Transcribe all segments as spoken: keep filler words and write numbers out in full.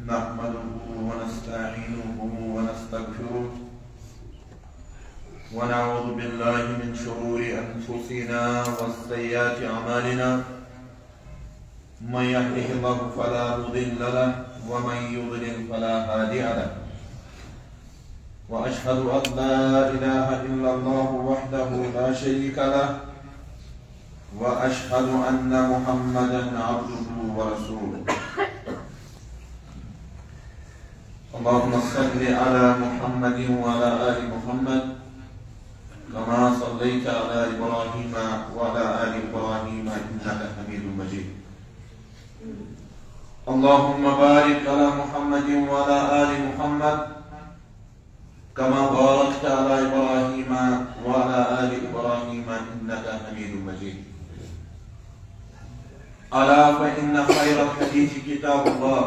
نحمده ونستعينه ونستغفره، ونعوذ بالله من شرور أنفسنا وسيئات أعمالنا. من يهده الله فلا مضل له، ومن يضلل فلا هادي له. وأشهد أن لا إله إلا الله وحده لا شريك له، وأشهد أن محمدا عبده ورسوله. اللهم صل على محمد وعلى آل محمد، كما صليت على إبراهيم وعلى آل إبراهيم إنك حميد مجيد. اللهم بارك على محمد وعلى آل محمد، كما باركت على إبراهيم وعلى آل إبراهيم إنك حميد مجيد. ألا فإن خير الحديث كتاب الله،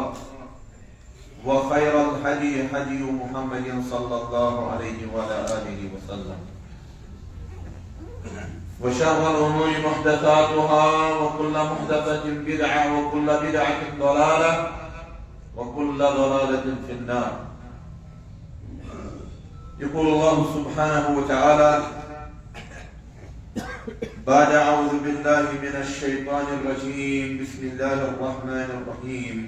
وخير الهدي هدي محمد صلى الله عليه وعلى آله وسلم، وشر الأمور محدثاتها، وكل محدثة بدعة، وكل بدعة ضلالة، وكل ضلالة في النار. يقول الله سبحانه وتعالى بعد أعوذ بالله من الشيطان الرجيم، بسم الله الرحمن الرحيم.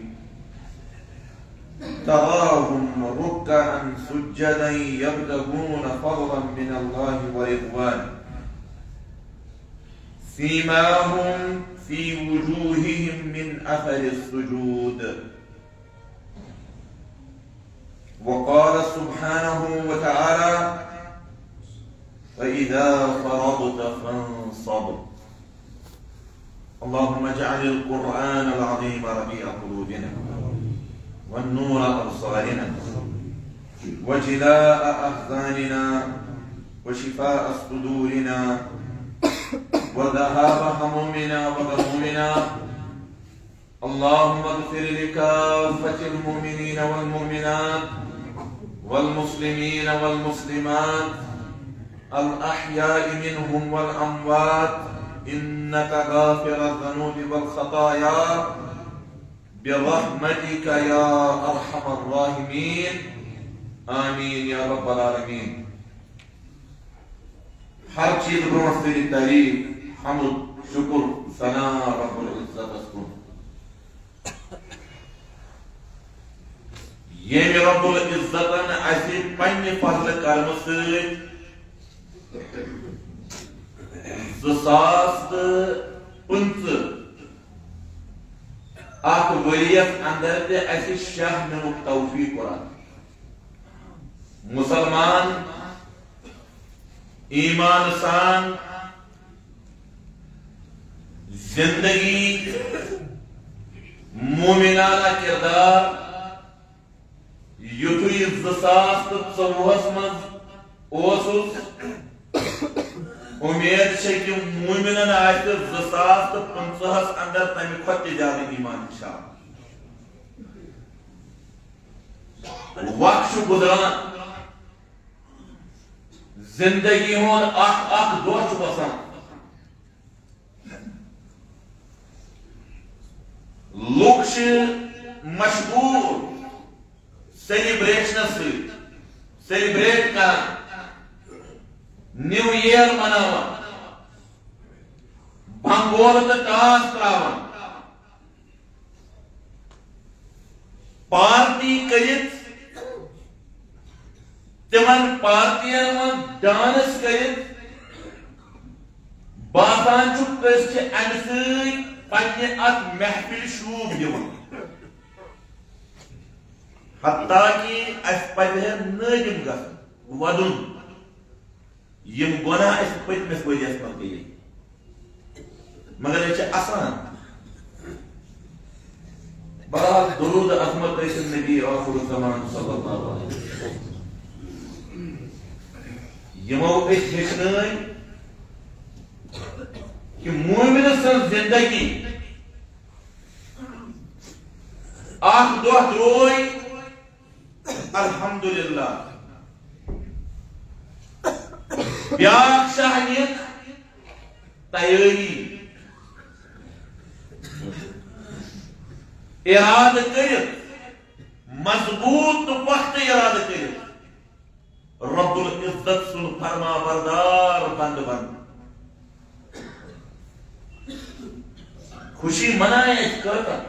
تراهم ركعا سجدا يبتغون فضلا من الله ورضوانا، سيماهم في وجوههم من أثر السجود. وقال سبحانه وتعالى: فإذا فرغت فانصب. اللهم اجعل القرآن العظيم ربيع قلوبنا، ونور أبصارنا، وجلاء أحزاننا، وشفاء صدورنا، وذهاب همومنا وغمومنا. اللهم اغفر لكافة المؤمنين والمؤمنات، والمسلمين والمسلمات، الأحياء منهم والأموات، إنك غافر الذنوب والخطايا، برحمتك يا أرحم الراحمين. آمين يا رب العالمين. ہر چیز برونٛٹھ سٲری تعریف، حمد، شکر، ثنا رب العزتس کُن۔ ییٚمہِ رب العزتن اسہِ پننہِ فضلہٕ کرمہٕ سۭتۍ زٕ ساس تہٕ پٕنٛژٕہ اکھ ؤریَس اندر تہِ اسہِ شاہ نِنُک توفیق کوٚر۔ مسلمان ایمان سان زندگی، مومنانہ کردار، یُتھُے زٕ ساس تہٕ ژوٚوُہس منٛز اوسُس، اُمید چھےٚ کہِ مومنن آسہِ زٕ ساس تہٕ پٕنٛژٕہس اندر تمہِ کھۄتہٕ تہِ زیادٕ ایمان انشاءاللہ۔ وقت چھُ گُزران، زندگی ہُنٛد اکھ اکھ دۄہ چھُ وسان۔ لوٗکھ چھِ مشغوٗل سیلیبریشنس سۭتۍ، سیلیبریٹ کران، نیو ایئر مناوان، بنگول تہٕ ٹاس تراوان۔ پارٹی کٔرِتھ، تِمن پارٹین منٛز ڈانس کٔرِتھ، باسان چھُ أسۍ چھِ امہِ سۭتۍ پننہِ اتھ محفلہِ شوٗب دِوان۔ حتیٰ کہِ اسہِ پزِ ہے نٲدِم گژھُن، ودُن۔ یِم گۄناہ اَسہِ پٔتمِس ؤریَس منٛز گٔیے، مگر یہِ چھِ اَسان۔ بہرحال، درود عظمت ٲسِن نبی آخر الزمان صلی اللہ علیہ وسلم۔ یِمو أسۍ ہیٚچھنٲے کہِ مومنہٕ سٕنٛز زندگی اکھ دۄہ درٛوے، الحمدللہ۔ بیاکھ شاہ نِکھ تیٲری، ارادٕ کٔرِتھ مضبوط تہٕ پختہٕ ارادٕ کٔرِتھ رب العزت سُنٛد فرما بردار بندٕ بنُن۔ خوشی منایہِ اَسہِ کۭژاہ،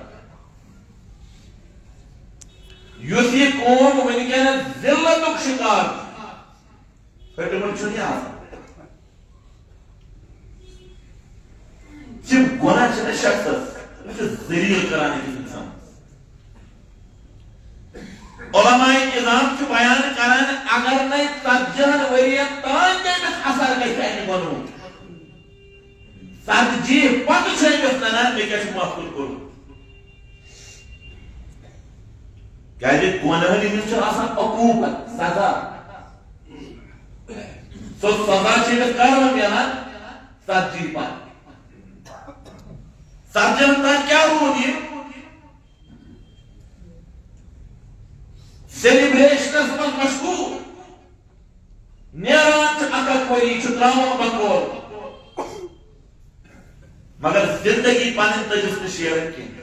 یُس یہِ قوم وٕنکیٚنَس ذلتُک شکار چھُ، پھٹمُت چھُنہٕ یہِ آسان۔ یِم گۄناہ چھِ نہٕ شخصس، یہِ چھُ ذلیل کران أکِس انسانس۔ علماء کرام چھِ بیان کران، اگر نَے ژتجی ہن ؤرین تام تٔمِس اثر گژھِ اَمہِ گۄنہُک، ژتجی پتہٕ چھُ أمِس ننان، مےٚ کیٛاہ چھُ مۄکھُر کوٚرمُت۔ کیٛازِ گۄنہٕ ہٕنٛدِ وِزِ چھُ آسان عقوٗبت، سزا۔ سۄ سزا چھِ أمِس کر وۄنۍ میلان؟ ژتجی پتہٕ۔ ژتجی ہن تام کیٛاہ روٗد یہِ؟ سیلیبریشنس منٛز مشغول۔ نیران چھُ اکھ اکھ ؤری، چھُ تراوان بکول، مگر زندگی پنٕنۍ تٔجِس نہٕ شیران کینٛہہ۔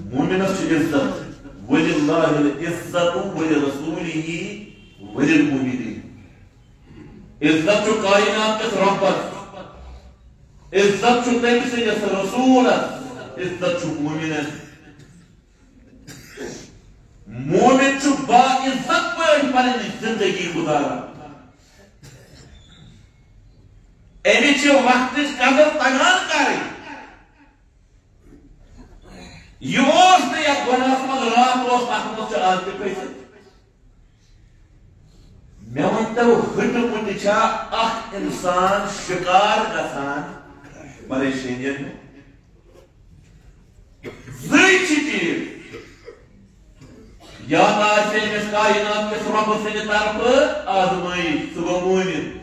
مومنس چھُ عزت، وللہ العزت ولرسولہ وللمؤمنین۔ عزت چھُ کائنات کِس رۄبس، عزت چھُ تٔمۍ سٕنٛدِس رسولس، عزت چھُ مومنن۔ مومن چھُ باعزت پٲٹھۍ پنٕنۍ زندگی گُزاران۔ أمِس چھِ وقتٕچ قدر تگان کرٕنۍ۔ یہِ اوس نہٕ یتھ گۄناہس منٛز راتھ اوس، اتھ منٛز چھُ آز تہِ پھٔسِتھ۔ مےٚ ؤنۍ تو، ہٕٹہٕ مٕٹہٕ چھا اکھ انسان شکار گژھان پریشٲنین ہُنٛد؟ زٕے چھِ چیٖز۔ یا تہِ آسہِ أمِس کائنات کِس رۄبہٕ سٕنٛدِ طرفہٕ آزمٲیِش، سُہ گوٚو مومن۔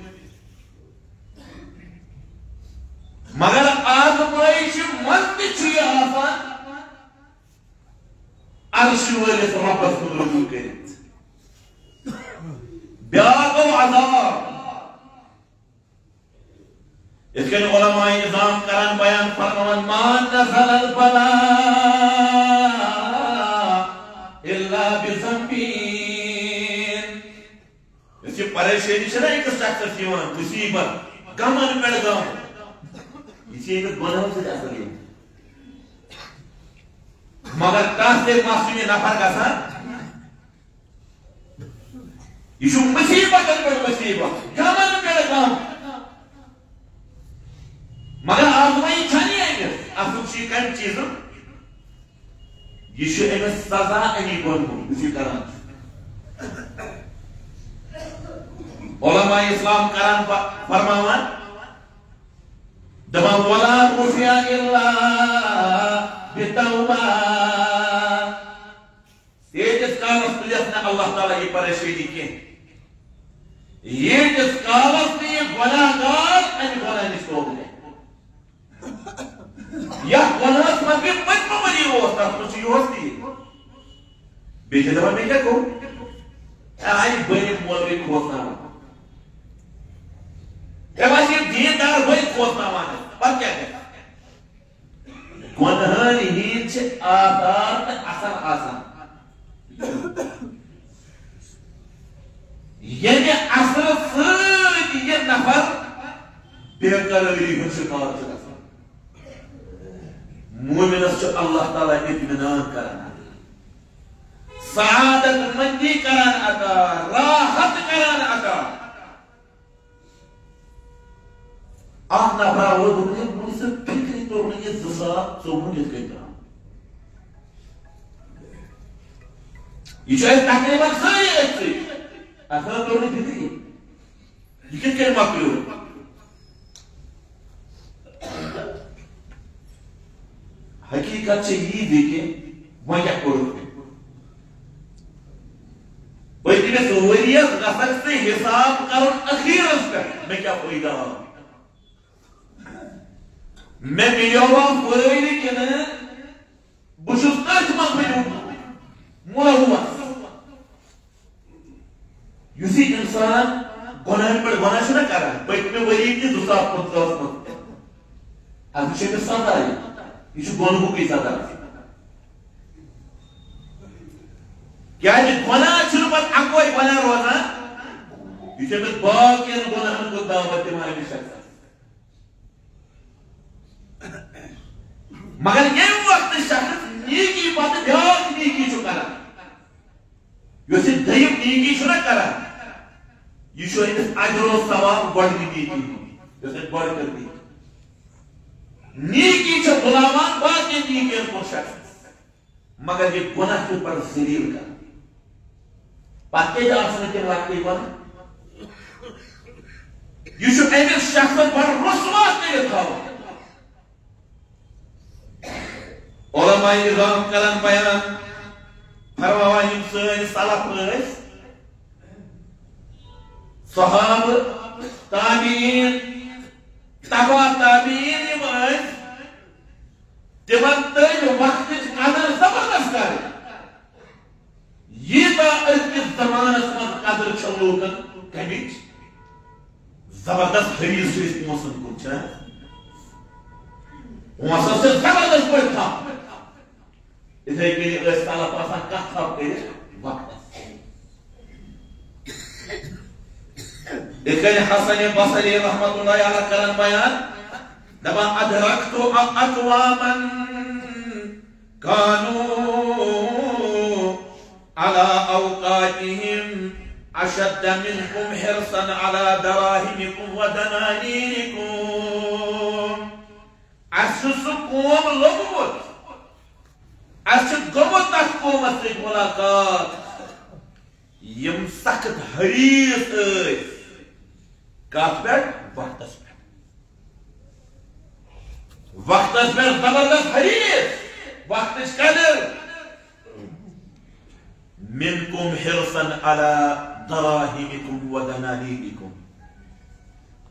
مگر آزمٲیشہِ منٛز تہِ چھُ یہِ آسان عرشہِ وٲلِس رۄبس کُن رجوع کٔرِتھ۔ بیٛاکھ گوٚو عذاب۔ یِتھ کٔنۍ علماء عظام کران بیان فرماوان، "ما نزل البلاء الا بذنبین۔" یۄس یہِ پریشٲنی چھےٚ نا أکِس شخصس یِوان، مُصیبت، غمن پٮ۪ٹھ غم، یہِ چھِ أمِس گۄنہو سۭتۍ اصل یِوان۔ مگر کانٛہہ تہِ معصوم نفر گژھان، یہِ چھُ مُصیبتن پٮ۪ٹھ مُصیبت، غمن پٮ۪ٹھ غم۔ مگر آزمٲیی چھَنہٕ یہِ أمِس۔ اصل چھُ یہِ کَمہِ چیٖزُک؟ یہِ چھُ أمِس سزا اَمی گۄنہُک، یُس یہِ کران چھُ۔ علماء اسلام کران ف-، فرماوان، دَپان، "ولا رفع الا بتوبہ۔" ییٖتِس کالس تُلٮ۪س نہٕ اللہ تعالیٰ یہِ پریشٲنی کینٛہہ، ییٖتِس کالس نہٕ یہِ گۄناہ گار اَمہِ گۄناہ نِش توبہٕ کرِ۔ یَتھ گۄناہس منٛز یہِ پٔتمہِ ؤری اوس، تَتھ منٛز چھُ یِہُس تہِ یہِ۔ بیٚیہِ چھِ دَپان، "مےٚ کیٛاہ گوٚو؟" اے، آیہِ بٔرِتھ مولوی کھوژناوان۔ تٔمۍ آسہِ یہِ دیٖندار بٔرِتھ کھوژناوان، پَتہٕ کیٛاہ کرِ؟ گۄنہَن ہٕنٛدۍ چھِ آثار تہٕ اثر آسان۔ ییٚمہِ اثرٕ سۭتۍ یہِ نفر بے قرٲری ہُنٛد شکار چھُ گژھان۔ مومنس چھُ اللہ تعالیٰ اطمینان کران، سعادت مندی کران عطا، راحت کران عطا۔ اکھ نفر ووت، دوٚپُن، "ہے، وُنہِ چھُ فِکرِ توٚر نہٕ یہِ زٕ ساس ژوٚوُہ کِتھ کٔنۍ درٛاو۔" یہِ چھُ اَسہِ تقریباً سٲری أتھۍ سۭتۍ۔ اَسہِ نہ توٚر نہٕ فِکرِ، یہِ کِتھ کٔنۍ مۄکلیو۔ حقیقت چھِ یی زِ کہِ وۄنۍ کیٛاہ کوٚرُکھ مےٚ؟ پٔتمِس ؤریَس گژھکھ ژٕ حساب کرُن ٲخیرس پٮ۪ٹھ، مےٚ کیٛاہ فٲیدٕ آو؟ مےٚ مِلیووا فٲیدٕ کِنہٕ بہٕ چھُس أتھۍ منٛز وُنہِ مُلوث؟ یُس یہِ انسان گۄناہن پٮ۪ٹھ گۄناہ چھُنہ کران، پٔتمہِ ؤری تہِ زٕ ساس پٕنٛژٕہَس منٛز تہِ، اَتھ چھُ أمِس سزا یِوان۔ یہِ چھُ گۄنہُکُے سزا۔ کیازِ گۄناہ چھُنہٕ پتہٕ اکوے گۄناہ روزان، یہِ چھُ أمِس باقین گۄناہن کُن دعوت دِوان أمِس شخصس۔ مگر ییٚمہِ وقتہٕ شخص نیکی پتہٕ بیٛاکھ نیکی چھُ کران، یۄس یہِ دوٚیِم نیکی چھُنہ کران، یہِ چھُ أمِس اجر و ثواب گۄڈٕنِچ نیکی ہُنٛد، یۄس أمۍ گۄڈٕ کٔر نیکی۔ نیکی چھِ بُلاوان باقین نیکین کُن شخص، مگر یہِ گۄناہ چھُ پتہٕ ذلیل کران۔ پتہٕ کیٛازِ آسان تِم لۄکٹی گۄناہ؟ یہِ چھُ أمِس شخصس بڑٕ رسوا کٔرِتھ تھاوان۔ علماء عظام کران بیان، فرماوان یِم سٲنۍ سلف ٲسۍ، صحابہٕ، تابعین، تبع تابعین یِم ٲسۍ، تِمن تٔج وقتٕچ قدر زبردست کرٕنۍ۔ ییٖژاہ أزکِس زمانس منٛز قدر چھےٚ لوٗکن کمِچ، زبردست حریص چھِ أسۍ پونٛسن کُن، چھِنہ؟ پونٛسس چھِ زبردست پٲٹھۍ تھپھ۔ یِتھے کٔنۍ ٲسۍ سلف آسان کتھ تھپھ کٔرِتھ وقتس۔ یِتھ کٔنۍ حسن بصری رحمتہ اللہ علیہ کران بیان، دپان، "ادرکت اقواما کانوا علی اوقاتہم اشد منکم حرصا علی دراہمکم و دنانیرکم۔" اسہِ چھُ سُہ قوم لوٚبمُت، اسہِ چھُ گوٚمُت تتھ قومس سۭتۍ ملاقات، یِم سخت حریص ٲسۍ۔ کتھ پٮ۪ٹھ؟ وقتس پٮ۪ٹھ۔ وقتس پٮ۪ٹھ زبردست حریص، وقتٕچ قدر۔ منکم حرصا علی دراہمکم و دنانیرکم۔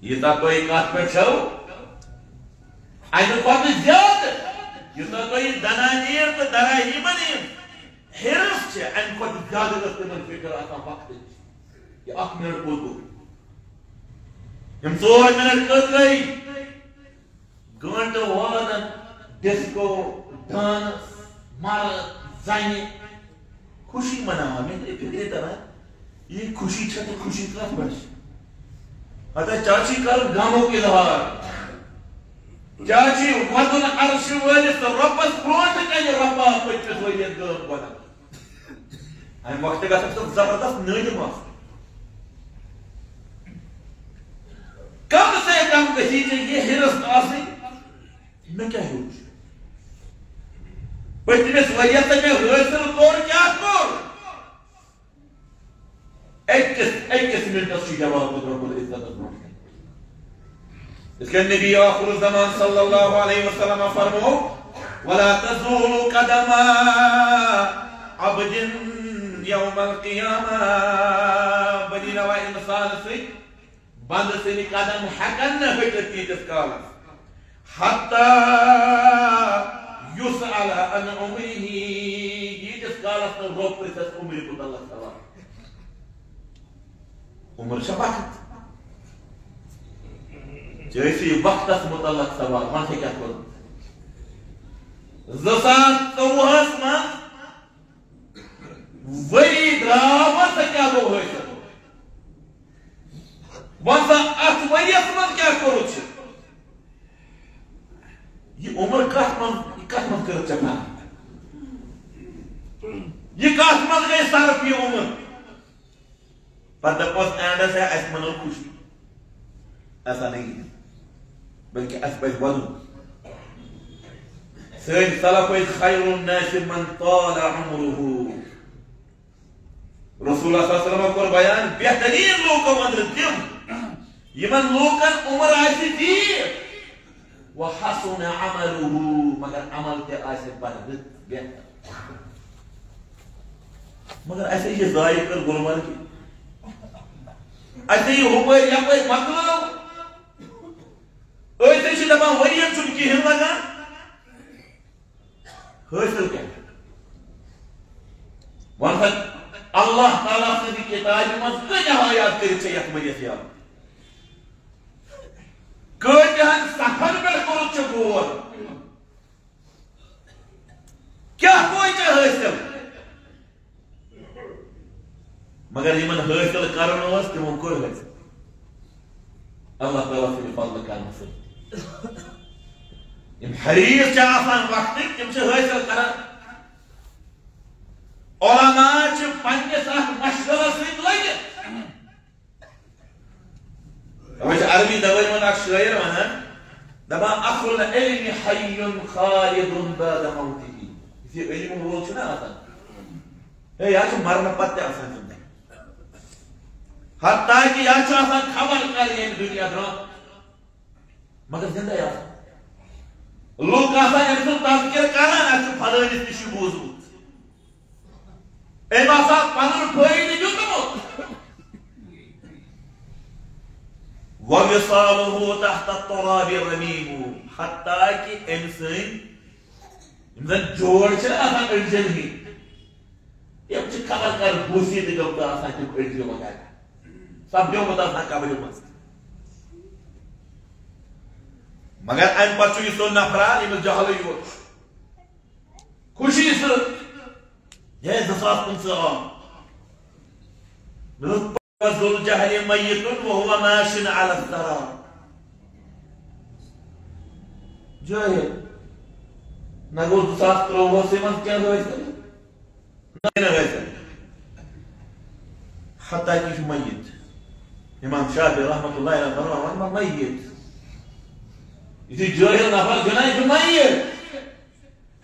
یوٗتاہ تُہۍ کتھ پٮ۪ٹھ چھِو، امہِ کھۄتہٕ زیادٕ، یوٗتاہ تۄہہِ دنانیر تہٕ دراہیمن ہُنٛد حرص چھُ، امہِ کھۄتہٕ زیادٕ ٲس تِمن فکر آسان وقتٕچ۔ یہِ اکھ منٹ کوٚت گوٚو؟ یِم ژور منٹ کٔژ گٔے؟ گٲنٹہٕ وادن، ڈسکو، ڈانس، مرد، زنہِ، خوشی مناوان۔ مےٚ چھنہٕ فکرے تران، یہِ خوشی چھےٚ تہٕ خوشی کتھ پٮ۪ٹھ چھِ؟ ہتا چاچی کرُن غمُک اظہار۔ چاچی وَدُن عرشہِ وٲلِس رۄبس برونٛٹھ کنہِ، رۄبا پٔتمِس ؤرِیس گٲم گۄناہ۔ امہِ وقتہٕ گژھن تِم زبردست نٲدِم آسٕنۍ۔ کم سے کم گژھی ژےٚ یہِ حرص آسٕنۍ، مےٚ کیٛاہ ہیوٚچھ؟ پٔتمِس ؤرِیَس تہٕ مےٚ حٲصِل کوٚر، کیٛاہ کوٚر؟ أکِس، أکِس منٹَس چھُ جواب دیُن رب العزتَس برونٛٹھ کنہِ۔ یِتھ کٔنۍ نبی آخر الزمان صلی اللہ علیہ وسلم فرموو، "ولا تزول قدما عبد یوم القیامہ"۔ بنی نوع انسان سٕنٛدۍ بندٕ سٕنٛدۍ قدم ہٮ۪کن نہٕ ہٹِتھ تیٖتِس کالس، حتی یسأل عن عمره، ییٖتِس کالس نہٕ رۄب پرژھس عمرِ متعلق سوال۔ عمر چھےٚ وقت، ژےٚ ٲسی وقتس متعلق سوال، وۄنۍ ژےٚ کیٛاہ کوٚرمُت؟ زٕ ساس ژوٚوُہس منٛز ؤری درٛاو، وۄنۍ ژےٚ کیٛاہ گوٚو حٲصِل؟ وۄنۍ سا اتھ ؤریس منٛز کیٛاہ کوٚرُتھ چھُ؟ یہِ عمر کتھ منٛز، یہِ کتھ منٛز کٔرٕتھ ژےٚ فرق؟ یہِ کتھ منٛز گٔے صرف یہِ عمر؟ پتہٕ دپوس اینڈس ہے اسہِ منٲو خوشی۔ ایسا نہیں ہے، بلکہ اسہِ پزِ ودُن۔ سٲنۍ سلف ٲسۍ خیر الناس من طال عمره۔ رسول اللہ صلی اللہ علیہ وسلم کوٚر بیان، بہتریٖن لوٗکو أنٛدرٕ تِم، یِمن لوٗکن عمر آسہِ زیٖٹھ، وحسن عمله، مگر عمل تہِ آسہِ بڑٕ رٕژ، بہتر۔ مگر اسہِ یہِ ضایع کٔر گُلمرگہِ، اسہِ یہِ ہُپٲرۍ یپٲرۍ مۄکلٲو، أسۍ چھِ دپان ؤرین چھُنہٕ کِہیٖنۍ لگان۔ حٲصِل کیٛاہ؟ وَن سا، اللہ تعالیٰ سٕنٛدِ کِتابہِ منٛز کۭتیٛاہ آیات کٔرِتھ چھےٚ یَتھ ؤرِیَس یاد؟ کۭتیٛاہَن صفحن پٮ۪ٹھ کوٚرُتھ ژےٚ غور؟ مگر یِمن حٲصِل کرُن اوس، تِمو کوٚر حٲصِل۔ اللہ تعالیٰ سٕنٛدِ فضلہٕ کرمہٕ سۭتۍ۔ یِم حریٖص چھِ آسان وقتٕکۍ، تِم چھِ حٲصِل کران۔ علماء چھِ پننِس اَتھ مشغلس سۭتۍ لٔگِتھ۔ أسۍ چھِ عربی دَوٲرۍ منٛز اکھ شٲعر وَنان، دَپان، "أخو العلم حي خالد بعد موته۔" یُس یہِ علم وول چھُنہ آسان، ہے، یہِ حظ چھُ مرنہٕ پتہٕ تہِ آسان زِندٕ۔ حتیٰ کہِ یہِ حظ چھُ آسان خبر کر ییٚمہِ دُنیا درٛامُت، مگر زِندَے آسان۔ لُکھ آسان أمۍ سُنٛد تذکرٕ کران، اَسہِ چھُ فلٲنِس نِش یہِ بوٗزمُت۔ أمۍ ہسا پنُن فٲیدٕ دیُتمُت۔ ووصاله تحت التراب رميم۔ حتیٰ کہِ أمۍ سٕنٛدۍ یِم زن جوڑ چھِ نہ آسان أڈجن ہٕنٛدۍ، تِم چھِ خبر کر بوٗسی تہِ گٔمٕتۍ آسان تِم أڈجہِ وغیرہ۔ سپدیومُت آسان قبرِ منٛز۔ مگر اَمہِ پتہٕ چھُ یہِ سُہ نفرا ییٚمِس جہلٕے یوت چھُ۔ خوشی سۭتۍ۔ ہے، زٕ ساس پٕنٛژٕہ آو۔ مےٚ دوٚپ، "ذو الجهل ميت وهو ماش على الثرى۔" جٲہِل۔ نہ گوٚو زٕ ساس ترٛۆوُہسٕے منٛز کینٛہہ حٲصِل۔ نہ، نہ حٲصِل۔ حتیٰ کہِ یہِ چھُ میت۔ امام شافعی رحمتہ اللہ علیہ فرماوان، "میت۔" یُتھُے جٲہِل نفر چھُنہ، یہِ چھُ میت۔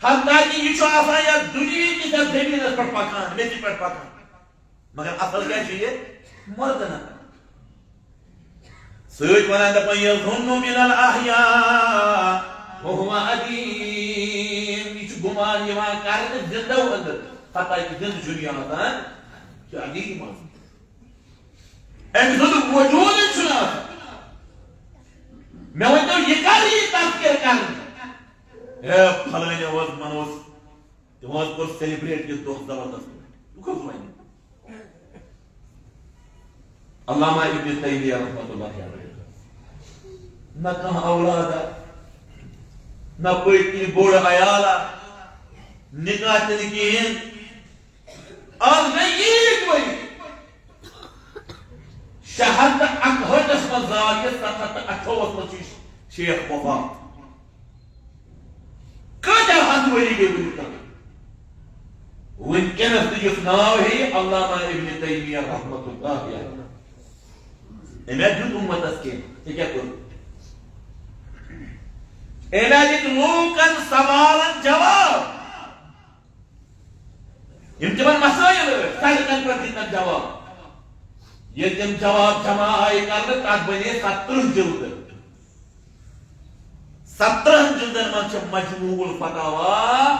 حتیٰ کہِ یہِ چھُ آسان یتھ دُنیہٕکِس یتھ زٔمیٖنس پٮ۪ٹھ پکان، میٚژِ پٮ۪ٹھ پکان۔ مگر اصل کیٛاہ چھُ یہِ؟ مردٕ نفر۔ سۭتۍ ونان دپان، "یظن من الاحیاء وهو عدیم"۔ یہِ چھُ گُمان یِوان کرنہٕ زِندو اندر، حتیٰ کہِ زِندٕ چھُنہٕ یہِ آسان، یہِ چھُ عدیم آسان۔ أمۍ سُنٛد وجوٗدٕے چھُنہٕ آسان۔ مےٚ ؤنۍتو، یہِ کر یی تذکر کرنہٕ؟ ہے، پھلٲنۍ اوس، من اوس، تِمو حظ کوٚر celebrate یہِ دۄہ زبردست پٲٹھۍ۔ یہِ کُس وَنہِ؟ علامہ ابن تیمیہ رحمۃ اللہ علیہ۔ نہ کانٛہہ اولادہ، نہ پٔتۍ کِنۍ بوٚڑ عیالہ، نکاح تہِ نہٕ کِہیٖنۍ۔ آز گٔے عیٖد ؤری۔ شےٚ ہَتھ تہٕ اَکہٲٹھس منٛز زاو یہِ، سَتھ ہَتھ تہٕ اَٹھووُہس منٛز چھُ یہِ شیخ وفات۔ کۭتیاہ ہَتھ ؤری گٔے وٕنیُک تام؟ وٕنکیٚنَس تہِ یُس ناو ہیٚیہِ علامہ ابن تیمیہ رحمۃ اللہ علیہ۔ أمۍ ہا دیُت اُمتَس کینٛہہ، ژےٚ کیٛاہ کوٚرُتھ؟ أمۍ ہا دِتۍ لوٗکَن سوالَن جواب۔ یِم تِمن مسٲیِل ٲسۍ، سارنٕے پٮ۪ٹھ دِتِنَکھ جواب۔ ییٚلہِ تِم جواب جمع آیہِ کرنہٕ، تَتھ بنے سترٕہ جلدٕ۔ سترٕہن جلدن منٛز چھِ مجموع الفتاوا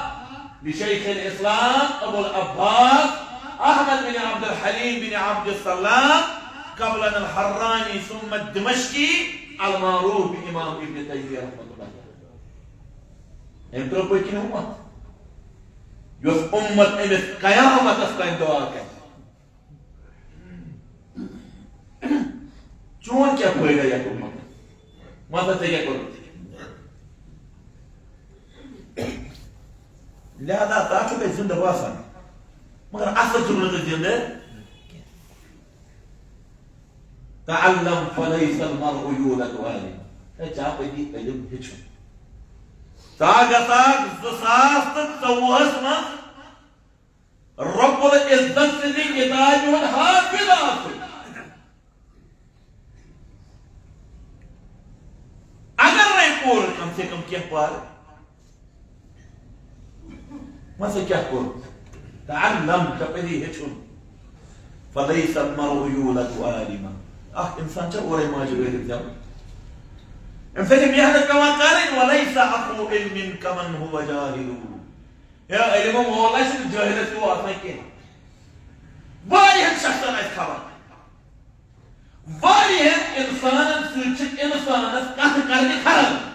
لشیخ الاسلام ابو العباس احمد بن عبد الحلیم بن عبد السلام قبلن الحرانی ثم الدمشقی المعروف بامام ابن تیمیہ رحمۃ اللہ۔ أمۍ ترٛٲو پٔتۍ کِنۍ اُمت، یۄس اُمت أمِس قیامتس تام دُعا کرِ۔ چون کیٛاہ فٲیدٕ یتھ اُمتس؟ وَن سا، ژےٚ کیٛاہ کوٚرُتھ؟ لہذا تَتھ چھُ تۄہہِ زِندٕ باسان، مگر اصل چھُکھ نہٕ ژٕ زِندٕ۔ تعلم فليس المرء يولد عالما۔ ہے، ژےٚ پزی علم ہیٚچھُن۔ ژٕ گژھکھ زٕ ساس تہٕ ژوٚوُہس منٛز رب العزت سٕنٛدِ کِتابہِ ہُنٛد حٲفِظ آسُن۔ اگر نے پوٚر، کم سے کم کینٛہہ پَر۔ وۄنۍ ژےٚ کیٛاہ کوٚر؟ تعلم، ژےٚ پزی ہیٚچھُن۔ فليس المرء يولد عالما۔ اکھ انسان چھا اورے ماجہِ وٲتِتھ زٮ۪وان؟ أمِس چھِ محنت پٮ۪وان کرٕنۍ۔ وليس أخو علم كمن هو جاهل۔ ہے، علم وول آسہِ نہٕ جٲہلس ہیوٗ آسان کینٛہہ۔ واریاہن شخصن آسہِ خبر۔ واریاہن انسانن سۭتۍ چھِ انسانس کتھ کرنہِ کھران۔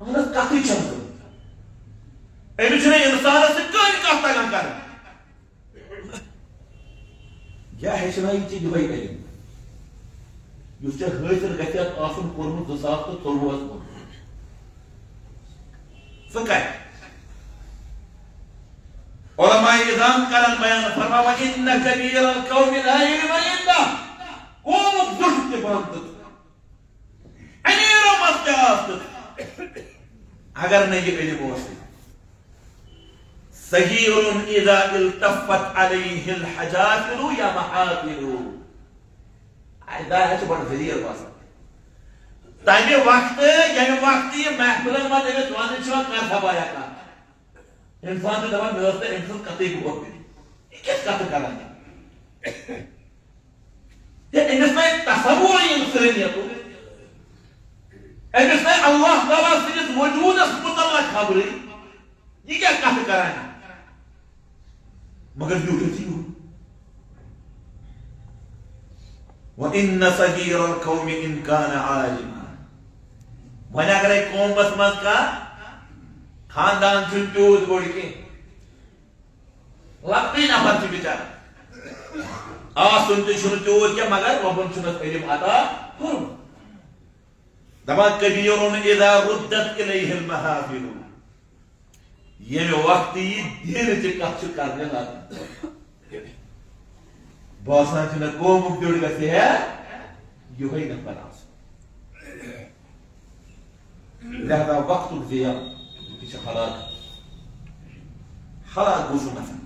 اہن حظ، کتھٕے چھنہٕ ضروٗرت۔ أمِس چھُنہٕ انسانس سۭتۍ کٕہٕنۍ کتھ تگان کرٕنۍ۔ یا ہیٚچھنٲیِتھ ژےٚ یِہوٚے علم، یُس ژےٚ حٲصِل گژھِ آسُن کوٚرمُت زٕ ساس تہٕ ژوٚوُہس منٛز۔ سُہ کتہِ؟ علماء ہم کرن بیان فرماوان، ان کبیر القوم لا علم عنده۔ قومُک زیُٹھ تہِ بنتہٕ، امیرو منٛز تہِ آسہٕ، اگر نہٕ یہِ علم اوسُے۔ صغیر اذا التفت علیہ الحجافر یا محافر۔ اَسہِ دارِ ہا چھِ بڑٕ ذلیل باسان۔ تمہِ وقتہٕ، ییٚمہِ وقتہٕ یہِ محفلن منٛز أمِس وننہٕ چھُ یِوان، کر سا بایا کتھ۔ انسان چھُ دپان، مےٚ ٲس نہٕ أمۍ سٕنٛز کتھٕے بوزمٕژ۔ یہِ کیٛاہ کتھٕ کران؟ تہٕ أمِس نَے تصوُر انسٲنیتُک، أمِس نَے اللہ تعالیٰ سٕنٛدِس وجوٗدس متعلق خبرٕے۔ یہِ کیٛاہ کتھٕ کران؟ مگر یوٗت چھُ یوٗت۔ وَإِنَّ صَغِيرَ الْقَوْمِ إِنْ كَانَ عَالِمًا۔ وۄنۍ اگرے قومس منٛز کانٛہہ خاندان چھُنہٕ تیوٗت بوٚڑ کینٛہہ، لۄکٹُے نفر چھُ بِچارٕ، آسُن تہِ چھُنہٕ تیوٗت کینٛہہ، مگر رۄبن چھُنس علم عطا کوٚرمُت۔ دپان، کبیر اذا ردت الیہ المحافل۔ ییٚمہِ وقتہٕ یہِ دیٖنٕچ کتھ چھُ کرنہِ لگان، باسان چھُ مےٚ قومُک دیُن گژھِ ہے یِہوٚے نفر آسُن۔ لہذا وقتُک ضیاع، یہِ چھِ ہلاک۔ ہلاک گوٚو سُہ نفر۔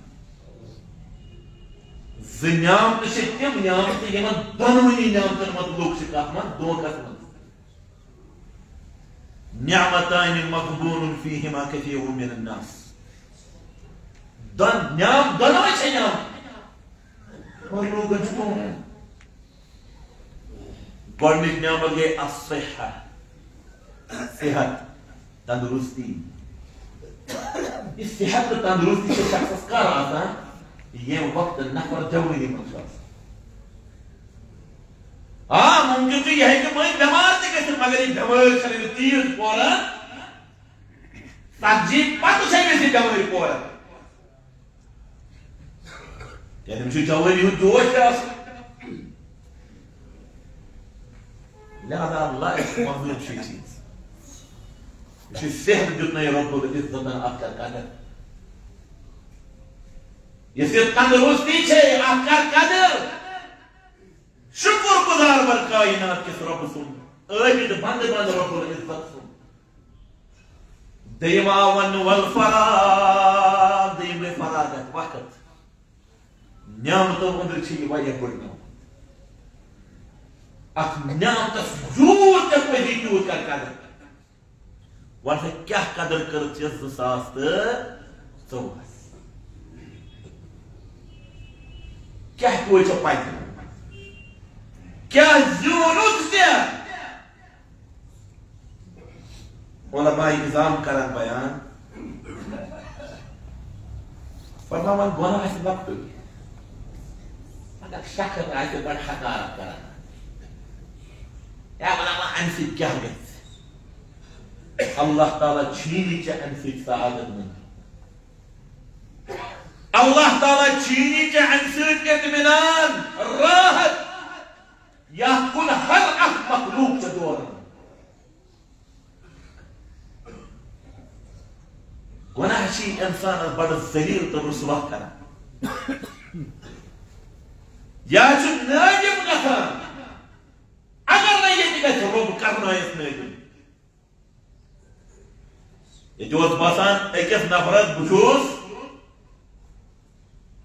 زٕ نعمتہٕ چھِ تِم نعمتہٕ، یِمن دۄنوٕنی نعمتن منٛز لُکھ چھِ کتھ منٛز؟ دھوکس منٛز۔ نعمتان مغبون فیہما کثیر من الناس۔ دۄن نعم-، دۄنوَے چھےٚ نعمت۔ مگر لوٗکن چھُ دھوکہٕ۔ گۄڈٕنِچ نعمت گٔے الصحہ، صحت، تندرستی۔ یہِ صحت تہٕ تندرستی چھِ شخصس کر آسان؟ ییٚمہِ وقتہٕ نفر جوٲنی منٛز چھُ آسان۔ آ، ممکن چھُ یہِ ہیٚکہِ مٔنٛزۍ بٮ۪مار تہِ گٔژھِتھ، مگر یہِ بٮ۪مٲرۍ چھَنہٕ أمِس تیٖژ پوران۔ ژتجی پتہٕ چھےٚ أمِس یہِ بٮ۪مٲرۍ پوران۔ یعنی أمِس چھُ جوٲنی ہُنٛد جوش تہِ آسان۔ لہذا اللہ اَسہِ مخلوق چھُ یہِ چیٖز۔ یہِ چھُ صحت دیُتنَے رۄب العزتَن، اَتھ کر قدر۔ یۄس یہِ تندرستی چھے، اَتھ کر قدر۔ شُکر گُزار بَن کائنات کِس رۄبہٕ سُنٛد، عٲبِد بندٕ بَن رۄب العزت سُنٛد۔ دوٚیِم آو وَننہٕ والفراغ، دوٚیِم گٔے فراغت، وقت۔ نعمتو أنٛدرٕ چھِ یہِ واریاہ بٔڑ نعمت۔ اَتھ نعمتَس یوٗت ژےٚ پٔزی تیوٗت کر قدر۔ وَن سا کیٛاہ قدر کٔرٕتھ ژےٚ زٕ ساس تہٕ ژوٚوُہَس؟ کیٛاہ کوٚر ژےٚ پَتہٕ؟ کیٛاہ زیوٗنُتھ ژےٚ؟ علماء نظام کران بیان، فرماوان گۄناہ آسہِ لۄکٹُے، مگر شخص آسہِ بڑٕ حقارت کران۔ یا ونان، امہِ سۭتۍ کیٛاہ گژھِ؟ اللہ تعالیٰ چھیی نہٕ ژےٚ امہِ سۭتۍ سعادت منٛدی۔ اللہ تعالیٰ چھیی نہٕ ژےٚ امہِ سۭتۍ اطمینان، راحت، یتھ کُن ہر اکھ مخلوق چھُ دوران۔ گۄناہ چھِ انسانس بڑٕ ذلیل تہٕ رسوا کران۔ یا چھُ نٲدِم گژھان، اگر نہٕ ییٚتہِ گژھِ، رۄب کرنایس نٲدِم۔ ییٚتہِ اوس باسان أکِس نفرس، بہٕ چھُس،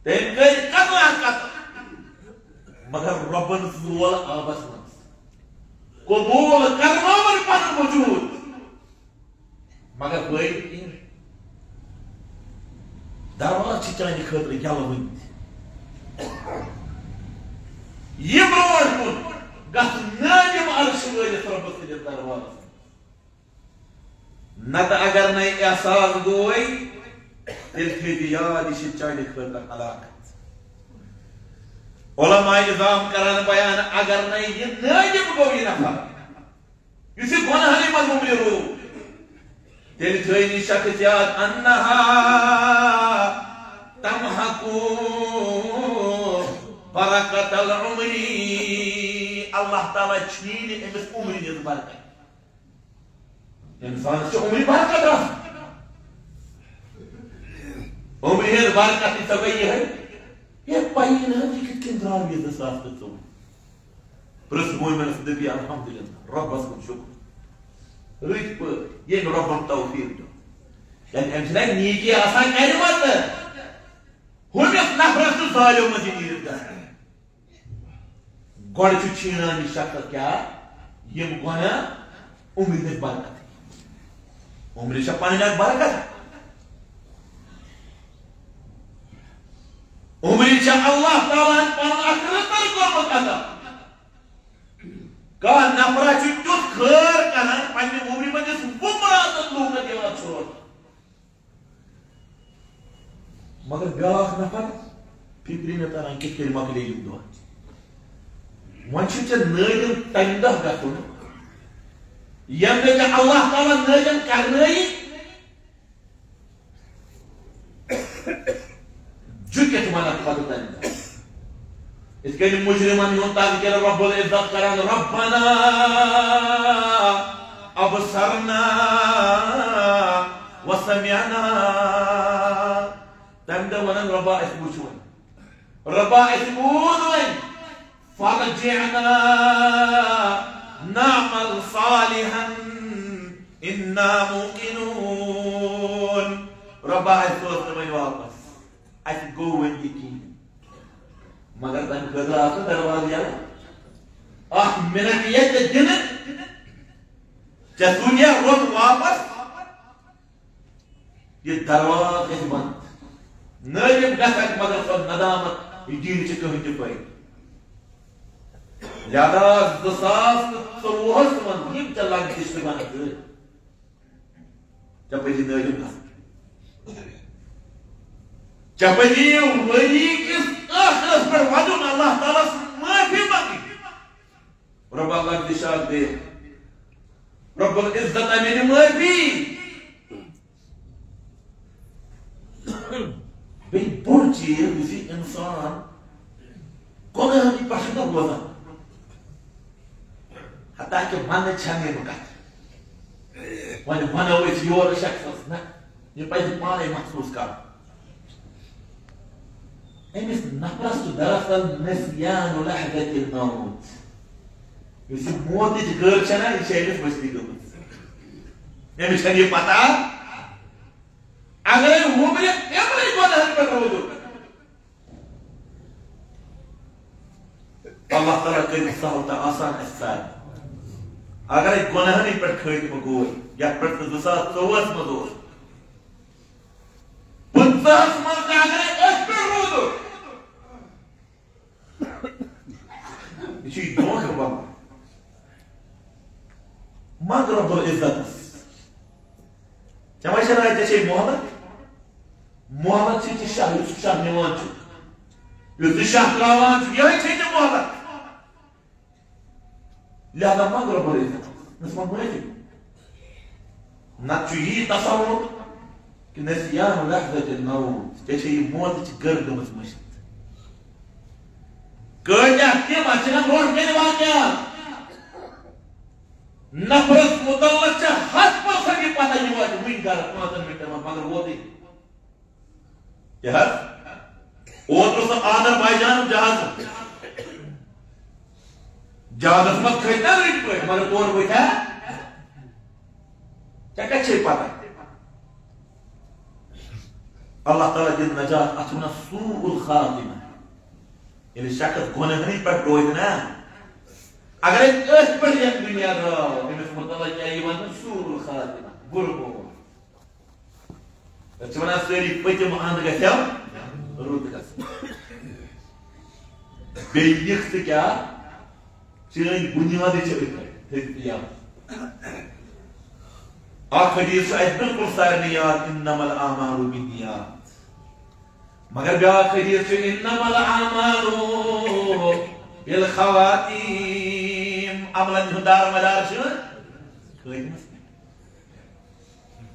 تٔمۍ کٔرۍ قتلہ قتل، مگر رۄبن زول آبس منٛز۔ قبول کرنووُن پنُن وجود، مگر فٲیدٕ کِہیٖنۍ۔ دروازٕ چھِ چانہِ خٲطرٕ یَلہٕ وٕنہِ تہِ۔ یہِ برونٛٹھ کُن گژھ نٲدِم عرشہِ وٲلِس رۄبس سٕنٛدِس دروازس۔ نتہٕ اگر نَے احساس گوٚوے، تیٚلہِ تھٲیِو یاد، یہِ چھِ چانہِ خٲطرٕ ہلاکت۔ علماء نظام کران بیان، اگر نَے یہِ نٲدِم گوٚو یہِ نفر، یُس یہِ گۄناہنٕے منٛز مُبلِل روٗد، تیٚلہِ تھٲیِو یہِ شخص یاد، انہا تمحق برکت العمر، اللہ تعالیٰ چھیی نہٕ أمِس عمرِ ہٕنٛز برکت۔ انسانس چھِ عمرِ برکت آسان۔ عمرِ ہٕنٛز برکت ژےٚ گٔے یِہے۔ ہے، پَیی نہٕ حظ، یہِ کِتھ کٔنۍ درٛاو یہِ زٕ ساس تہٕ ژوٚوُہ؟ پرٛژھ مومِنَس، دٔپی، "الحمدللہ، رۄبَس کُن شُکر۔" رٕتۍ پٲٹھۍ، ییٚمۍ رۄبَن توفیٖق دیُت۔ یعنی، أمۍ چھِنہ نیٖکی آسان کَرِمَژٕ۔ ہُمِس نفرَس چھُ ظٲلِم منٛز یہِ نیٖرِتھ گژھان۔ گۄڈٕ چھُ چھینان یہِ شخص کیٛاہ؟ یِم گۄناہ، عمرِ گژھِ برکت۔ عمرِ چھےٚ پنٕنۍ اکھ برکت۔ عمرِ چھےٚ اللہ تعالیٰ ہن پنُن اکھ رٕژر کوٚرمُت عطا۔ کانٛہہ نفرا چھُ تیُتھ خٲر کران پننہِ عمرِ منٛز، یُس وُمراتن لوٗکن دِوان چھُ روزان۔ مگر بیٛاکھ نفر فکرِ نہٕ تران کِتھ کٔنۍ مۄکلے یِم دۄہ۔ وۄنۍ چھُ ژےٚ نٲدِم تمہِ دۄہ گژھُن، ییٚمہِ دۄہ ژےٚ اللہ تعالیٰ نٲدِم کرنٲیی۔ جُکِتھ ونکھ پتہٕ تمہِ دۄہ۔ یِتھ کٔنۍ مجرمن ہُنٛد تذکرٕ رب العزت کران، "ربنا ابصرنا وسمعنا"۔ تمہِ دۄہ ونان، "رۄبا، اسہِ وُچھ وۄنۍ، رۄبا، اسہِ بوٗز وۄنۍ، فرجعنا نعمل صالحا انا موقنون"۔ رۄبا، اسہِ سوز نہٕ وۄنۍ واپس۔ اسہِ گوٚو وۄنۍ یہِ کِہیٖنۍ۔ مگر تَمہِ خٲطرٕ آسہٕ دروازٕ یَلہٕ۔ اکھ منٹ ییٚتہِ دِنہٕ، ژےٚ سوٗزیا رۄب واپس؟ یہِ دروازٕ گژھِ بنٛد۔ نٲدِم گژھکھ، مگر سۄ ندامت، یہِ دِنہٕ چھِ کٕہٕنۍ تہِ فٲیدٕ۔ لہذا زٕ ساس تہٕ ژوٚوُہس منٛز یِم ژےٚ لگہٕ دِشتہٕ بنہٕ سۭتۍ، ژےٚ پزی نٲدِم گژھُن۔ ژےٚ پزی ؤری کِس ٲخرس پٮ۪ٹھ ودُن، اللہ تعالیٰ سٕنٛز معٲفی منٛگٕنۍ۔ رۄبا، لگ دِشاک دے۔ رب العزت، مےٚ دِ معٲفی۔ بیٚیہِ بوٚڑ چیٖز، یُس یہِ اِنسان گۄناہن پٮ۪ٹھ چھُنہ روزان، حتیٰ کہِ وننہٕ چھَنہٕ یِم کتھٕ۔ وۄنۍ ونو أسۍ یورٕ شخصس، نہ، یہِ پزِ پانے محسوٗس کرُن۔ أمِس نفرس چھُ دراصل نسیان لحظة الموت۔ یُس یہِ موتٕچ گٔر چھےٚ نہ، یہِ چھےٚ أمِس مٔشتٕے گٔمٕژ۔ أمِس چھَنہٕ یہِ پتہ۔ اگرے وُمرِ تِمنٕے گۄناہن پٮ۪ٹھ روزُن، اللہ تعالیٰ کٔرِتھ سہل تہٕ آسان اَسہِ سارنٕے۔ اگرے گۄناہنٕے پٮ۪ٹھ خٲتمہٕ گوٚو، یَتھ پٮ۪ٹھ نہٕ زٕ ساس ژوٚوُہَس منٛز اوس، پٕنٛژٕہَس منٛز تہِ اگرے أتھۍ پٮ۪ٹھ روٗدُکھ، یہِ چھُ یہِ دھوکہٕ بنان۔ منٛگ رب العزتس۔ ژےٚ ما چھےٚ راے، ژےٚ چھے مۄہلت؟ مۄہلت چھِ ژےٚ شاہ، یُس ژٕ شاہ نِوان چھُکھ، یُس ژٕ شاہ تراوان چھُکھ، یِہوٚے چھے ژےٚ مۄہلت۔ لہذا منٛگ رب العزتس، أمِس منٛگ معٲفی۔ نتہٕ چھُ یی تصور کہِ نسیان لحظة الموت، ژےٚ چھے یہِ موتٕچ گٔر گٔمٕژ مٔشِتھ۔ کٲتیٛاہ تِم، اَتھ چھِنہ برونٛٹھ کَنہِ واقعات۔ نفرس متعلق چھِ ہتھ پرسنٹ یہِ پتہ، یہِ واتہِ وٕنۍ گرٕ پانٛژن منٹن منٛز، مگر ووتٕے۔ کیٛاہ حظ؟ اوترٕ اوس آذربائیجان جہاز۔ جہازس منٛز کھٔتۍ نا رٕتۍ پٲٹھۍ، مگر تورٕ ؤتھۍ ہا؟ ژےٚ کتہِ چھے پتہ؟ اللہ تعالیٰ دِن نجات، اتھ چھِ ونان سوء الخاتمہ۔ ییٚلہِ شخص گۄنہٕے پٮ۪ٹھ روزِ نا، اگرے أتھۍ پٮ۪ٹھ یتھ دُنیا درٛاو، أمِس متعلق کیٛاہ یِوان نہٕ سوء الخاتمہ، بُرٕ قوم۔ أسۍ چھِ وَنان سٲری پٔتِم اَنٛد گژھِ ہا رُت گژھُن۔ بیٚیہِ یِکھ ژٕ کیٛاہ؟ چٲنۍ بُنیادٕے چھِ أتھۍ پٮ۪ٹھ، تھٔدۍ پٮ۪ٹھ۔ اکھ حدیث چھُ اَسہِ بِلکُل سارنٕے یاد، "انما الاعمال بالنیات"۔ مگر بیٛاکھ حدیث چھُ، "انما الاعمال بالخواتیم"۔ عملن ہُنٛد دار مدار چھُ خٲتمَس پٮ۪ٹھ۔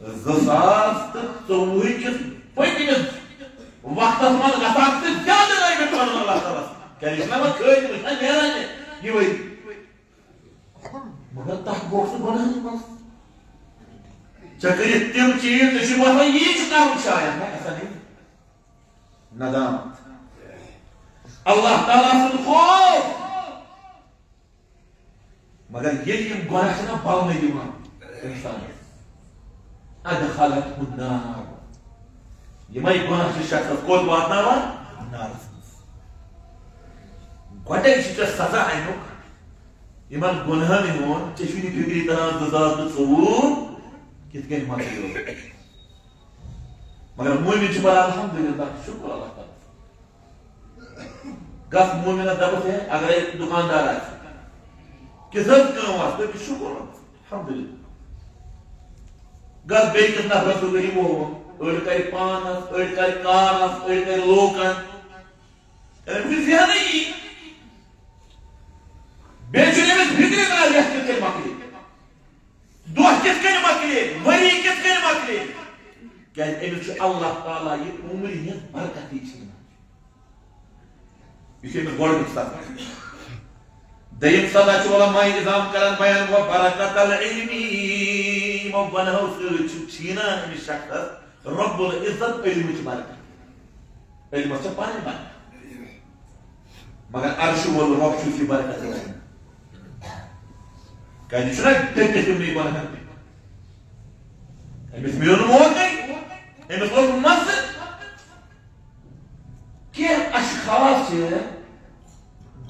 زٕ ساس تہٕ ژوٚوُہ کِس پٔتمِس وقتس منٛز گژھان تہٕ زیادٕ عٲبِد بنُن اللہ تعالیٰ۔ کیٛازِ یہِ چھُنہ وۄنۍ خٲتمہٕ، یہِ چھُنہ نیران یہِ، یہِ ؤری۔ مگر تَتھ گوٚو سُہ گۄناہَن منٛز۔ ژےٚ کٔرِتھ تِم چیٖز، ژےٚ چھُے باسان یی چھُ کَرُن شاید، نہ، ایسا نہیں۔ ندامت۔ اللہ تعالیٰ سُنٛد خوف۔ مگر ییٚلہِ یِم گۄناہ چھِنہ بلنہٕ یِوان اِنسانَس، أدخلته النار۔ یِمَے گۄناہ چھِ شخصَس کوٚت واتناوان؟ نارَس منٛز۔ گۄڈَے چھِ ژےٚ سزا اَمیُک۔ یِمَن گۄناہَن ہُنٛد ژےٚ چھُے نہٕ فِکرِ تَران زٕ ساس تہٕ ژوٚوُہ کِتھ کٔنۍ مۄکلیو۔ مگر مومن چھُ پَران الحمدللہ، شُکُر اللہ تعالیٰ۔ گژھ مومنس دپس ہے، اگرے دکاندار آسہِ، کِژھ حظ کٲم آسہِ، دٔپِس شُکُر الحمدللہ۔ گژھ بیٚیہِ کِس نفرس سۭتۍ گٔے ووٚو، أڑۍ کرِ پانس، أڑۍ کرِ کارس، أڑۍ کرِ لوکن۔ أمِس چھُ ذہنٕے یی۔ بیٚیہِ چھُنہٕ أمِس فِکرِ تران یتھ کِتھ کٔنۍ مۄکلہِ۔ دۄہ کِتھ کٔنۍ مۄکلے، ؤری کِتھ کٔنۍ مۄکلے؟ کیازِ أمِس چھُ اللہ تعالیٰ یہِ عمرِ ہٕنٛز برکتٕے چھینان۔ یہِ چھُ أمِس گۄڈٕنیُک سزا۔ دوٚیِم سزا چھُ علماء عظام کران بیان، وبرکت العلم، یِمو گۄناہو سۭتۍ چھُ چھینان أمِس شخصس رب العزت علمٕچ برکت۔ علمس چھےٚ پنٕنۍ برکت۔ مگر عرشہِ وول رۄب چھُ یہِ برکت دِوان۔ کَتہِ چھُنہ ڈٔکِتھ یِمنٕے گۄناہن پٮ۪ٹھ؟ أمِس میوٗل نہٕ موقعے، أمِس لوٚگ مَزٕ۔ کینٛہہ اشخاص چھِ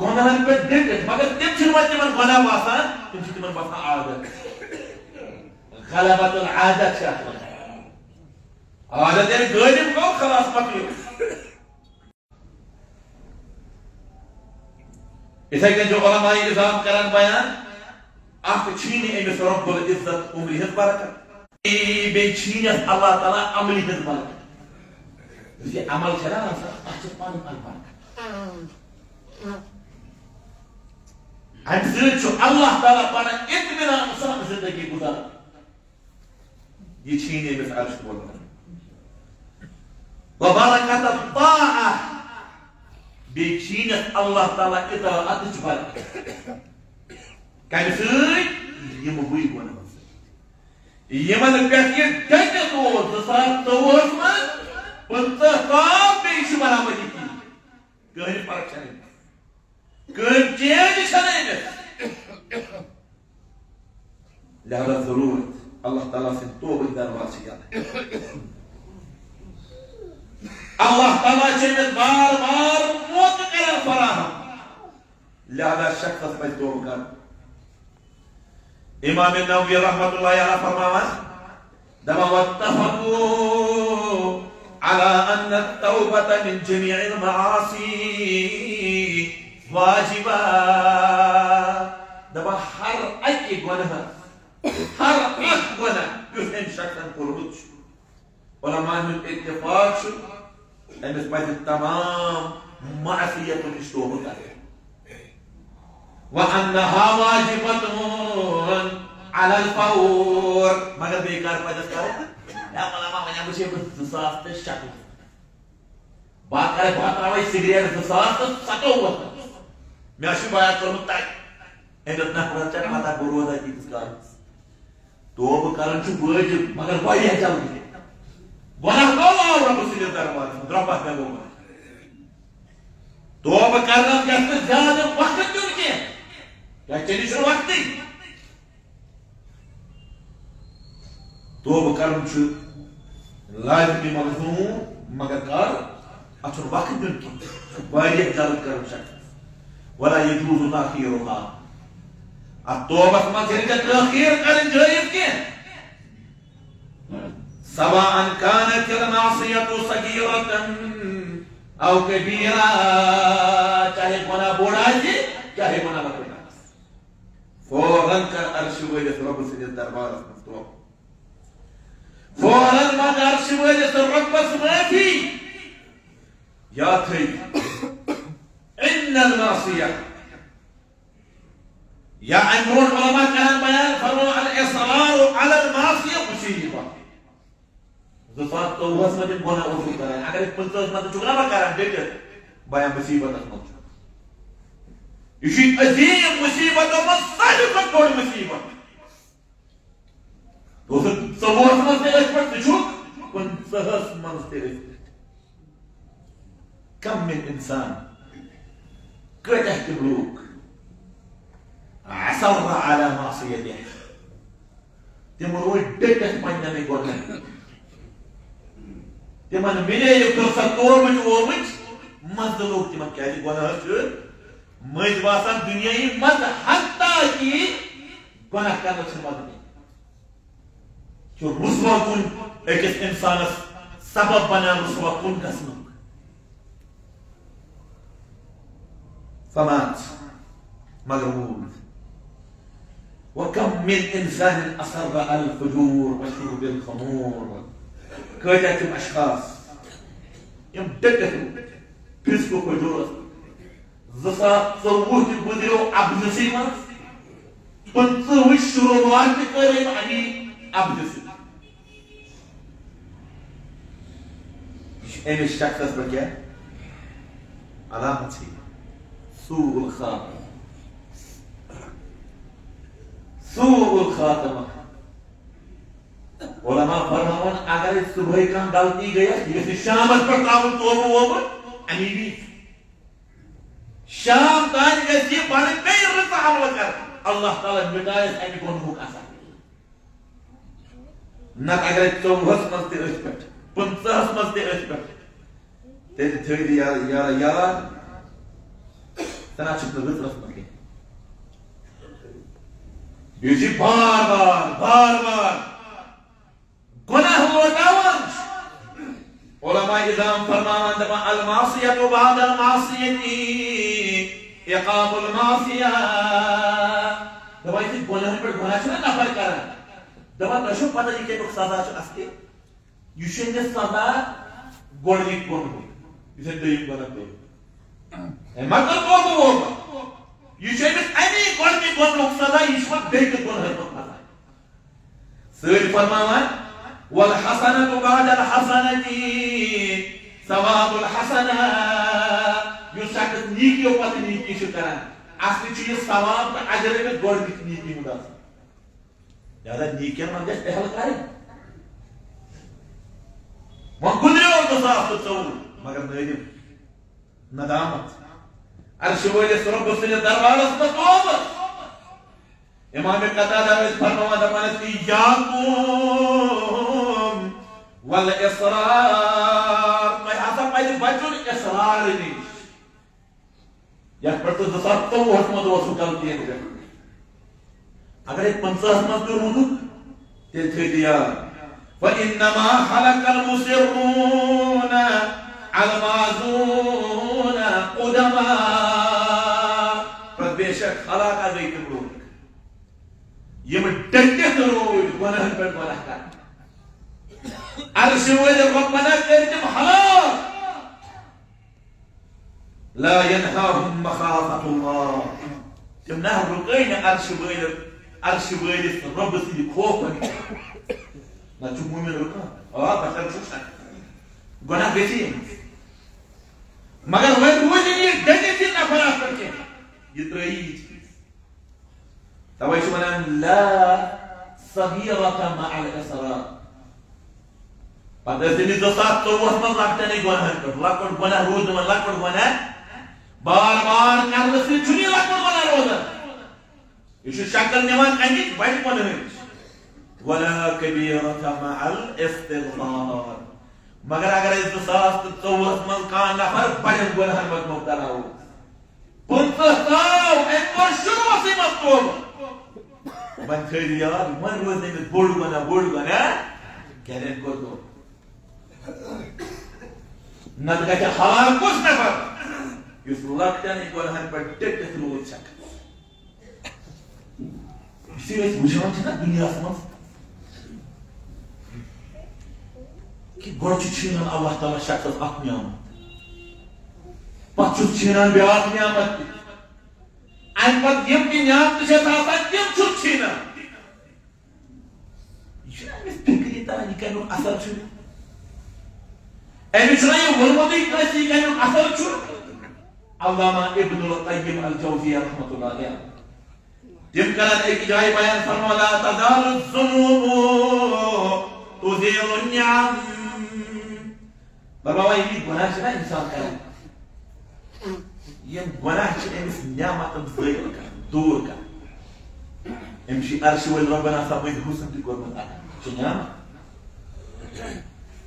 گۄناہن پٮ۪ٹھ ڈٔکِتھ، مگر تِم چھِنہٕ وۄنۍ تِمن گۄناہ باسان، تِم چھِ تِمن باسان عادت۔ غلبۃ العادت چھِ اَتھ وَنان۔ عادت ییٚلہِ غٲلِب گوٚو، خلاص مۄکلیو۔ یِتھے کٔنۍ چھُ علماء عظام کران بیان، اکھ چھینہِ أمِس رب العزت عمرِ ہٕنٛز برکت، بیٚیہِ چھینٮ۪س اللہ تعالیٰ عملہِ ہٕنٛز برکت۔ یُس یہِ عمل چھےٚ نا آسان، تَتھ چھِ پَنٕنۍ پَنٕنۍ برکت۔ اَمہِ سۭتۍ چھُ اللہ تعالیٰ پَنُن اطمینان سان زندگی گُزاران۔ یہِ چھیٖن أمِس عرش تہٕ بۄن۔ وبرکت الطاعة، بیٚیہِ چھیٖنَس اللہ تعالیٰ اطاعتٕچ برکت۔ کَمہِ سۭتۍ؟ یِم بُے گۄناہو سۭتۍ۔ یِمن پٮ۪ٹھ یہِ ڈٔکِتھ اوس زٕ ساس ژوٚوُہَس منٛز، پٕنٛژٕہ تام بیٚیہِ چھُ برابر یہِ کِہیٖنۍ۔ کٕہٕنۍ فرق چھَنہٕ أمِس۔ کٕہٕنۍ چینج چھَنہٕ أمِس۔ لہذا ضرورت اللہ تعالیٰ سٕنٛدۍ توبٕکۍ دروازٕ چھِ یَلہٕ۔ اللہ تعالیٰ چھِ أمِس بار بار موقعہٕ کران فراہم۔ لہذا شخصس پزِ توبہٕ کرُن۔ امام نووی رحمۃ اللہ علیہ فرماوان، دپان، واتفقوا على ان التوبة من جميع المعاصي واجبة۔ دپان، ہر اکہِ گۄناہ، ہر اکھ گۄناہ یُس أمۍ شخصن کوٚرمُت چھُ، علماء ہُنٛد اتفاق چھُ، أمِس پزِ تمام معصیتو نِش توبہٕ کرٕنۍ۔ وانها واجبة على الفور۔ مگر بیٚیہِ کر پزٮ۪س کرٕنۍ؟ ہے علماء، وۄنۍ ہا وٕچھے بہٕ زٕ ساس تہٕ شَتوُہ۔ بہٕ ہا کرے، بہٕ ہا ترٛاوے سگریٹ زٕ ساس تہٕ ستووُہَس منٛز۔ مےٚ چھُ بیان کوٚرمُت تَتہِ۔ أمِس نفرس چھےٚ پتہ بہٕ روزٕ أتی کۭتِس کالس۔ توبہٕ کرُن چھُ وٲجِب، مگر واریاہ جلدی۔ گۄناہ گوٚو آو رۄبہٕ سٕنٛدِس دربارس منٛز، رۄبہ مےٚ گوٚو گۄناہ۔ توبہٕ کرنس گژھِ نہٕ زیادٕ وقت دیُن کینٛہہ۔ کیٛازِ ژےٚ نِش چھُنہٕ وقتٕے۔ توبہٕ کرُن چھُ لازمی ملزوم، مگر کر؟ اتھ چھُنہٕ وقت دیُن کینٛہہ، یہِ چھُ واریاہ جلد کرُن شخصس۔ ولا يجوز تأخيرها۔ اتھ توبس منٛز چھنہٕ ژےٚ تٲخیر کرٕنۍ جٲیز کینٛہہ۔ سواء كانت المعصية صغيرة أو كبيرة، چاہے گۄناہ بوٚڑ آسہِ، چاہے گۄناہ لۄکُٹ آسہِ۔ فوراً کر عرشہِ وٲلِس رۄبہٕ سٕنٛدِس دربارس منٛز توبہٕ۔ فوراً منٛگ عرشہِ وٲلِس رۄبس معٲفی۔ یاد تھٲیِو، ان المعصیہ، یا امہِ برونٛٹھ علماء کران بیان، فرموو، الاصرار علی المعصیہ مصیبہ۔ زٕ ساس ژوٚوُہس منٛز یِم گۄناہ اوسُکھ کران، اگر أسۍ پٕنٛژٕہس منٛز تہِ چھُکھ نا وۄنۍ کران ڈٔکِتھ، بیا مصیبتس منٛز چھُ۔ یہِ چھُ عظیٖم مصیبتو منٛز ساروی کھۄتہٕ بوٚڑ مصیبت۔ دوستو، ژوٚوُہس منٛز تہِ أتھۍ پٲٹھۍ، ژٕ چھُکھ پٕنٛژٕہس منٛز تہِ أتھۍ پٲٹھۍ۔ کم من انسان، کۭتیاہ تِم لوٗکھ، اصر علی معصیتہ، تِم روٗدۍ ڈٔٹِتھ پننٮ۪نٕے گۄنہن۔ تِمن مِلے یہِ فرصت توبٕچ ووبٕچ، مزٕ لوٚگ تِمن، کیازِ گۄناہ چھُ مٔنٛزۍ باسان دُنیاہی مزٕ، حتیٰ کہِ گۄناہ کرنس چھُنہٕ مزٕ کینٛہہ۔ چھُ رسوا کُن أکِس انسانس سبب بنان رسوا کُن گژھنُک۔ فمات، مگر موٗد۔ وكم من إنسان أصر على الفجور وشرب الخمور۔ کۭتیاہ تِم اشخاص یِم ڈٔٹِتھ روٗدۍ فسق و فجورس۔ زٕ ساس ژوٚوُہ تہِ گُزریو اَپزِسٕے منٛز۔ پٕنٛژٕہٕچ شروٗعات تہِ کٔر أمۍ اَمی اَپزِ سۭتۍ۔ یہِ چھُ أمِس شخصس پٮ۪ٹھ کیٛاہ؟ علامت چھِ یہِ۔ سوء الخاتمہ۔ سوء الخاتمہ۔ علماء فرماوان، اگر أسۍ صبحٲے کانٛہہ غلطی گٔیَس، یہِ گژھِ شامس پٮ۪ٹھ ترٛاوُن توبہٕ ووبہٕ، اَمی وِزِ۔ شام تام گژھِ یہِ بڑٕ بیٚیہِ رٕژٕ عملہٕ کران۔ اللہ تعالیٰ مٹایَس اَمہِ گۄنہُک اثر۔ نتہٕ اگرے ژوٚوُہس منٛز تہِ أتھۍ پٮ۪ٹھ، پٕنٛژٕہس منٛز تہِ أتھۍ پٮ۪ٹھ، تیٚلہِ تھٲوِو یاد، یاد، یاد، ژٕ نہ چھُکھ نہٕ رٕژرَس منٛز کینٛہہ۔ بیٚیہِ چھِ بار بار، بار بار گۄناہ لوٹاوان۔ علماء عظام فرماوان، دپان، المعصیۃ بعد المعصیۃ عقاب المعصیہ۔ دپان، یُتھُے گۄناہن پٮ۪ٹھ گۄناہ چھُنہ نفر کران، دپان، تۄہہِ چھو پتہ یہِ کمیُک سزا چھُ اصلی؟ یہِ چھُ أمِس سزا گۄڈٕنیُک گۄنہُک، یُس أمۍ دوٚیِم گۄناہ کوٚر۔ أمۍ ما کٔر توبہٕ ووبہٕ؟ یہِ چھُ أمِس اَمی گۄڈٕنیُک گۄنہُک سزا، یہِ چھُ پتہٕ بیٚیہِ تہِ گۄنہَس منٛز پھسان۔ سۭتۍ فرماوان، والحسنۃ بعد الحسنۃ ثواب الحسنہ۔ یُس شخص نیکیو پتہٕ نیکی چھُ کران، اصلی چھُ یہِ ثواب تہٕ اجر أمِس گۄڈٕنِچ نیکی ہُنٛد آسان۔ لہذا نیکین منٛز گژھِ پہل کرٕنۍ۔ وۄنۍ گُزریو زٕ ساس تہٕ ژوٚوُہ، مگر نٲدِم، ندامت۔ عرشہِ وٲلِس رۄبہٕ سٕنٛدِس دربارس منٛز توبہٕ۔ امام قتادہ ٲسۍ فرماوان، دپان ٲسۍ، "ایاکم والاصرار"، تۄہہِ ہسا پزِ بچُن اصرار نِش۔ یتھ پٮ۪ٹھ ژٕ زٕ ساس ژوٚوُہس منٛز اوسُکھ غلطی پٮ۪ٹھ۔ اگرے پٕنٛژٕہس منٛز تہِ روٗدُکھ، تیٚلہِ تھٲیِو یاد، فإنما هلك المصرون الماضون القدماء۔ پتہٕ بے شک ہلاکا گٔے تِم لوٗکھ، یِم ڈٔٹِتھ روٗدۍ گۄناہن پٮ۪ٹھ گۄناہ کران۔ عرشہِ وٲلۍ رۄبنا کٔرۍ تِم ہلاک۔ لا ينهاهم مخافة الله۔ تِم نہ رُکٲے نہٕ عرشہِ وٲلِس، عرشہِ وٲلِس رۄبہٕ سٕنٛدِ خوفہٕ نِش۔ نہ چھُ مومن رُکان۔ آ، بشر چھُ شک۔ گۄناہ گژھِ یہِ۔ مگر وۄنۍ روٗدۍ نہٕ یہِ ڈٔٹِتھ یہِ نفر اَتھ پٮ۪ٹھ کینٛہہ۔ یہِ ترٛٲیی یہِ چیٖز۔ توے چھِ ونان، لا صغیرة مع الإصرار۔ پتہٕ ٲسۍ أمِس زٕ ساس ژوٚوُہس منٛز لۄکٹٮ۪نٕے گۄناہن پٮ۪ٹھ۔ لۄکُٹ گۄناہ روٗد نہٕ وۄنۍ لۄکُٹ گۄناہ۔ بار بار کرنہٕ سۭتۍ چھُنہٕ یہِ لۄکُٹ گۄناہ روزان۔ یہِ چھُ شکل نِوان اَمِچ بڑِ گۄناہٕچ۔ ولا كبيرة مع الاستغفار۔ مگر اگر أسۍ زٕ ساس تہٕ ژوٚوُہس منٛز کانٛہہ نفر بڑٮ۪ن گۄناہن منٛز مبتلا اوس، پٕنٛژٕہ ژاو، أمۍ کوٚر شروٗعسٕے منٛز توبہٕ۔ وۄنۍ تھٲیِو یاد، وۄنۍ روزِ نہٕ أمِس بوٚڑ گۄناہ، بوٚڑ گۄناہ گرٮ۪ن کوٚر توبہٕ۔ نتہٕ گژھِ ہلاک کُس نفر، یُس لۄکٹٮ۪ن گۄناہن پٮ۪ٹھ ڈٔٹِتھ روٗد شخص۔ یُس یہِ أسۍ وٕچھان چھِ نا دُنیاہَس منٛز، کہِ گۄڈٕ چھُ چھینان اللہ تعالیٰ شخصس اکھ نعمت، پتہٕ چھُس چھینان بیٛاکھ نعمت تہِ۔ اَمہِ پتہٕ یِم تہِ نعمتہٕ چھِ اَتھ آسان، تِم چھُس چھینان۔ یہِ چھُنہٕ أمِس فِکری تران، یہِ کَمیُک اثر چھُ۔ أمِس چھُنہ یہِ ووٚنمُتٕے کٲنٛسہِ، یہِ کَمیُک اثر چھُ۔ علامہ ابن القیم الجوزیہ رحمۃ اللہ علیہ، تِم کران أکِس جایہِ بیان، فرماوان، لا تزال الذنوب تزيل النعم۔ فرماوان، یہِ گۄناہ چھِ نہ اِنسان کران، یِم گۄناہ چھِ أمِس نعمتن زٲیِل کران، دوٗر کران۔ أمِس چھِ عرشہِ وٲلۍ رۄبن آسان وۄنۍ حُسن تہِ کوٚرمُت عطا۔ چھِ نعمت۔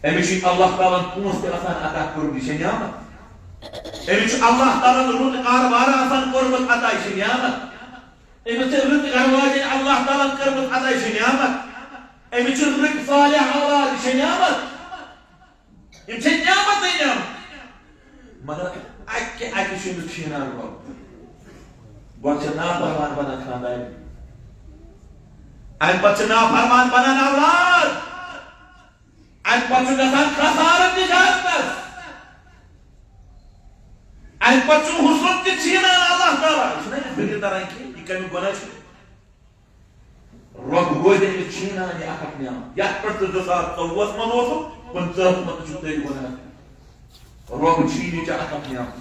أمِس چھِ اللہ تعالیٰ ہن پونٛسہٕ تہِ آسان عطا کوٚرمُت، یہِ چھِ نعمت۔ أمِس چھُ اللہ تعالیٰ ہن رُت کاربار آسان کوٚرمُت عطا، یہِ چھِ نعمت۔ أمِس چھِ رٕژ گرواجِنۍ اللہ تعالیٰ ہن کٔرمٕژ عطا، یہِ چھِ نعمت۔ أمِس چھِ رٕتۍ صالح اولاد، یہِ چھِ نعمت۔ یِم چھِ نعمتٕے نعمت۔ مگر اَکہِ اَکہِ چھُ أمِس چھینان رۄب۔ گۄڈٕ چھِ نافرمان بنان خاندارِ۔ اَمہِ پتہٕ چھِ نافرمان بنان اولاد۔ اَمہِ پتہٕ چھُ گژھان خسارٕ تجارتس۔ اَمہِ پتہٕ چھُ حُسن تہِ چھینان اللہ تعالیٰ۔ یہِ چھُنہ یہِ فِکرِ تران کینٛہہ، یہِ کَمیُک گۄناہ چھُ؟ رۄب روزِ أمِس چھینان یہِ اکھ اکھ نعمت۔ یتھ پٮ۪ٹھ ژٕ زٕ ساس ژوٚوُہس منٛز اوسُکھ، پٕنٛژٕہس منٛز تہِ چھُکھ تٔتھۍ گۄناہس منٛز۔ رۄب چھینہِ ژےٚ اکھ اکھ نعمت۔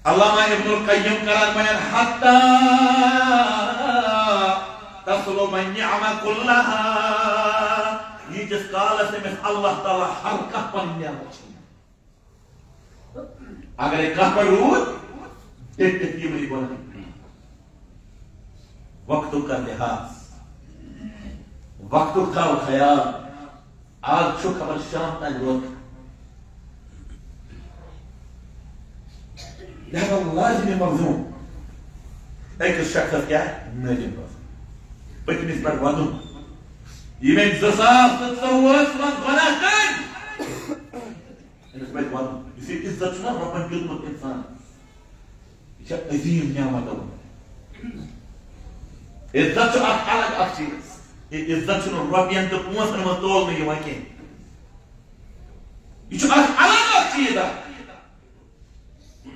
علامہ ابن القیم کران بیان، حتی تسلب النعم کلہا، ییٖتِس کالس أمِس اللہ تعالیٰ ہر کانٛہہ پنٕنۍ نعمت چھینہِ۔ اگرے کانٛہہ پٮ۪ٹھ روٗد، تیٚلہِ تہِ یِمٕے گۄڈٕ۔ وقتُک کر لحاظ، وقتُک تھاو خیال۔ آز چھُ خبر شام تام روزٕ۔ لہذا لازم ملزوم أکِس شخصس کیٛاہ؟ نٲدِم روزُن۔ پٔتمِس پٮ۪ٹھ ودُن۔ ییٚمۍ زٕ ساس تہٕ ژوٚوُہس منٛز گۄناہ کٔرۍ، أمِس پَزِ وَنُن، یُس یہِ عزت چھُنہ رۄبَن دیُتمُت اِنسانَس، یہِ چھےٚ عظیٖم نعمت۔ عزت چھُ اکھ الگ اکھ چیٖز۔ یہِ عزت چھُنہٕ رۄپین تہٕ پونٛسن منٛز تولنہٕ یِوان کینٛہہ۔ یہِ چھُ اکھ الگ اکھ چیٖز اکھ۔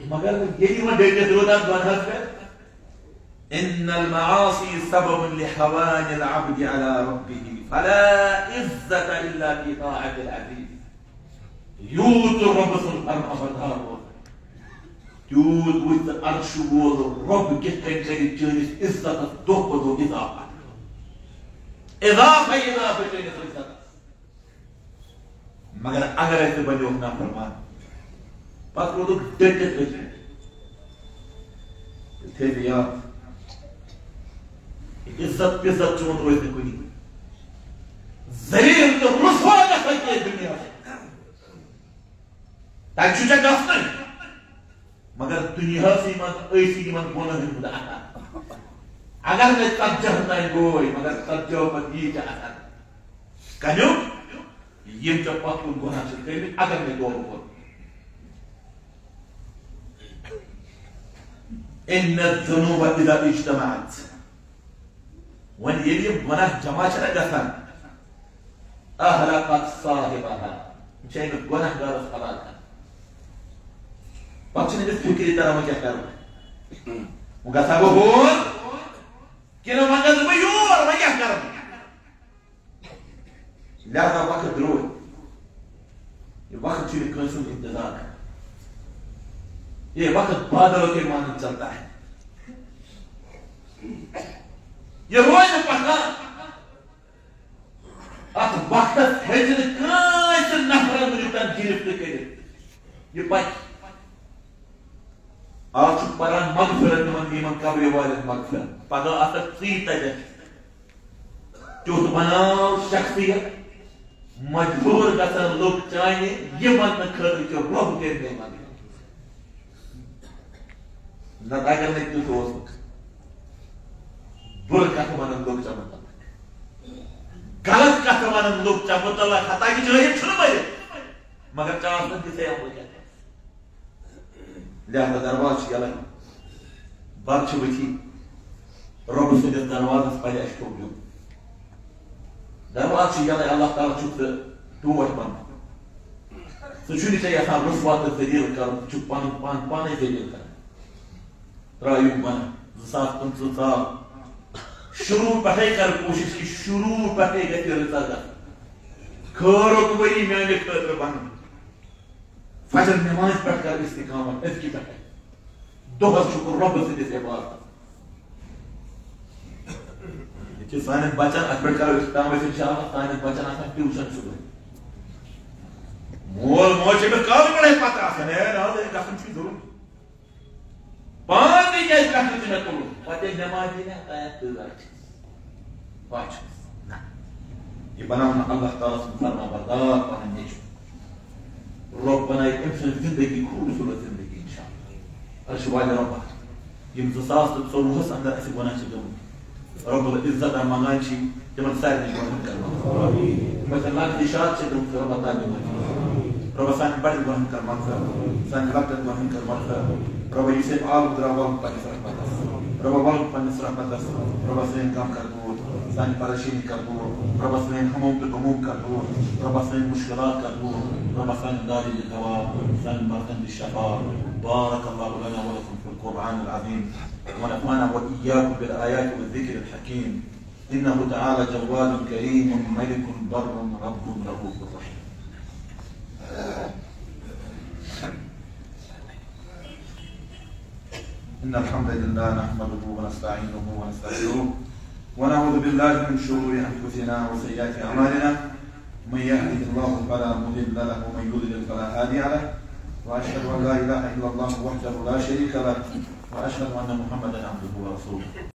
مگر ییٚلہِ وۄنۍ ڈٔٹِتھ روٗد اَتھ گۄناہَس پٮ۪ٹھ، ان المعاصی سبب لہوان العبد علی ربہ فلا عزت الا فی طاعت العزیز۔ یوٗت ژٕ رۄبہٕ سُنٛد فرما بردار روزکھ، تیوٗت وٕچھ ژٕ عرشہٕ وول رۄب کِتھ کٔنۍ کَرِ چٲنِس عزتَس دۄہ کھۄتہٕ دۄہ اضافہٕ۔ اضافہٕ، اضافہٕ چٲنِس عزتَس۔ مگر اگر ژٕ بنیوکھ نافرمان، پتہٕ روٗدُکھ ڈٔٹِتھ أتھۍ۔ تیٚلہِ تھٲیزِ یاد، عزت پزت چون روزِ نہٕ کُنی۔ ذلیل تہٕ رسوا گژھکھ ییٚتہِ دُنیاہس۔ تتہِ چھُ ژےٚ گژھنُے۔ مگر دُنیاہسٕے منٛز ٲسی یِمن گۄنہن ہُنٛد عطا۔ اگر نہٕ ژتجی ہن تام گوے، مگر ژتجی پتہٕ یی ژےٚ اثر۔ کمیُک؟ یِم ژےٚ پتھ کُن گۄناہ چھِ کٔرمٕتۍ، اگر نہٕ توبہٕ کوٚر۔ ان الذنوب اذا اجتمعت۔ وۄنۍ ییٚلہِ یِم گۄناہ جمع چھِ نہ گژھان، احرقت صاحبها، یِم چھِ أمِس گۄناہ گارس ہلاک کران۔ پتہٕ چھُنہٕ أمِس فِکرِ تران وۄنۍ کیٛاہ کرٕ بہٕ؟ وۄنۍ گژھا بہٕ ہور کِنہٕ وۄنۍ گژھٕ بہٕ یور، وۄنۍ کیٛاہ کرٕ بہٕ؟ لہذا وقت درٛوے۔ یہِ وقت چھُنہٕ کٲنٛسہِ ہُنٛد انتظار کران۔ یہ وقت بادلوں کے مانند چلتا ہے۔ یہ روز پکان۔ اتھ وقتس ہیٚکہِ نہٕ کٲنٛسہِ نفرن رِتن گرفت کٔرِتھ۔ یہِ پکہِ۔ آز چھُ پران مغفرت تِمن، یِمن قبرِ والٮ۪ن مغفرت۔ پگاہ آسکھ ژٕے تتٮ۪تھ۔ تیُتھ بناو شخصیت، مجبوٗر گژھن لُکھ چانہِ یہِ وننہٕ خٲطرٕ کہِ رۄب کٔرۍ مےٚ مدد۔ نتہٕ اگر نہٕ تیُتھ اوس، بُرٕ کتھٕ ونن لُکھ ژےٚ مُتعلق، غلط کتھٕ ونن لُکھ ژےٚ مُتعلق، حتیٰ کہِ جٲہِل چھُنہٕ مٔرِتھ، مگر ژےٚ آسنہٕ تِژھے عمل کینٛہہ۔ لہذا دروازٕ چھِ یَلَے، بَتہٕ چھِ ؤتھی، رۄبہٕ سٕنٛدِس دروازَس پَزِ اَسہِ ٹھوٚپ دیُن۔ دروازٕ چھِ یَلَے، اللہ تعالیٰ چھُکھ ژٕ ٹوٹھ بَنٛد۔ ژٕ چھُنہٕ ژےٚ یَژھان رُسوا تہٕ ذلیٖل کَرُن، ژٕ چھُکھ پَنُن پان پانَے ذلیٖل کَران۔ ترٛٲیِو گۄناہ، زٕ ساس پٕنٛژٕہ ژاو۔ شروٗع پٮ۪ٹھَے کَر کوٗشِش کہِ شروٗع پٮ۪ٹھَے گژھِ رٕژَر گژھٕنۍ۔ خٲرُک ؤری میٛانہِ خٲطرٕ بَنُن۔ فجر نماز پٮ۪ٹھ کر استقامت، أزکہِ پٮ۪ٹھے۔ دۄہس شُکر رۄبہٕ سٕنٛدِس عبادتس۔ یہِ چھِ سانٮ۪ن بچن، اتھ پٮ۪ٹھ کرو اختتام أسۍ انشاءاللہ، سانٮ۪ن بچن آسان ٹیوٗشن صُبحٲے۔ مول موج چھِ أمِس کالہٕ پٮ۪ٹھے پتہ آسان، ہے نہ حظ، ہے گژھُن چھُے ضروٗری۔ بہٕ چھُس نہ۔ یہِ بناونہٕ اللہ تعالیٰ سُنٛد فرما بردار پنٕنۍ نیٚچوٗ۔ رۄب بنایہِ أمۍ سٕنٛز زندگی خوٗبصوٗرت زندگی انشاءاللہ۔ عرش والہِ رۄبا، یِم زٕ ساس تہٕ ژوٚوُہس اندر اَسہِ گۄناہ چھِ گٔمٕتۍ، رب العزت منٛگان چھِ تِمن سارنٕے گۄناہن کر مغفرت۔ یِم اَسہِ لۄکٹہِ شاد چھِ گٔمٕتۍ، رۄبا تاج مغفرت۔ رۄبا سانٮ۪ن بڑٮ۪ن گۄناہن کر مغفرت، سانٮ۪ن لۄکٹٮ۪ن گۄناہن کر مغفرت۔ رۄبا یُس أمۍ عالم درٛاو، وَلُن پننِس رحمتس۔ رۄبا وَلُن پننِس رحمتس۔ رۄبا سٲنۍ غم کر دوٗر، سانہِ پریشٲنی کر دوٗر۔ رۄبا سٲنۍ ہموم تہٕ غموم کر دوٗر۔ رۄبا سٲنۍ مشکلات کر دوٗر۔ رۄبا سانٮ۪ن دادٮ۪ن دِ دوا، سانٮ۪ن مردن دِ شفا۔ بارک اللہ لنا ولکم فی القرآن العظیم۔ ونفعنا وإياكم بالآيات والذكر الحكيم۔ إنه تعالى جواد كريم ملك بر رب رؤوف رحيم. إن الحمد لله نحمده ونستعينه ونستغفره، ونعوذ بالله من شرور أنفسنا وسيئات أعمالنا. من يهده الله فلا مضل له، ومن يضلل فلا هادي له. وأشهد أن لا إله إلا الله وحده لا شريك له، وأشهد أن محمدا عبده ورسوله.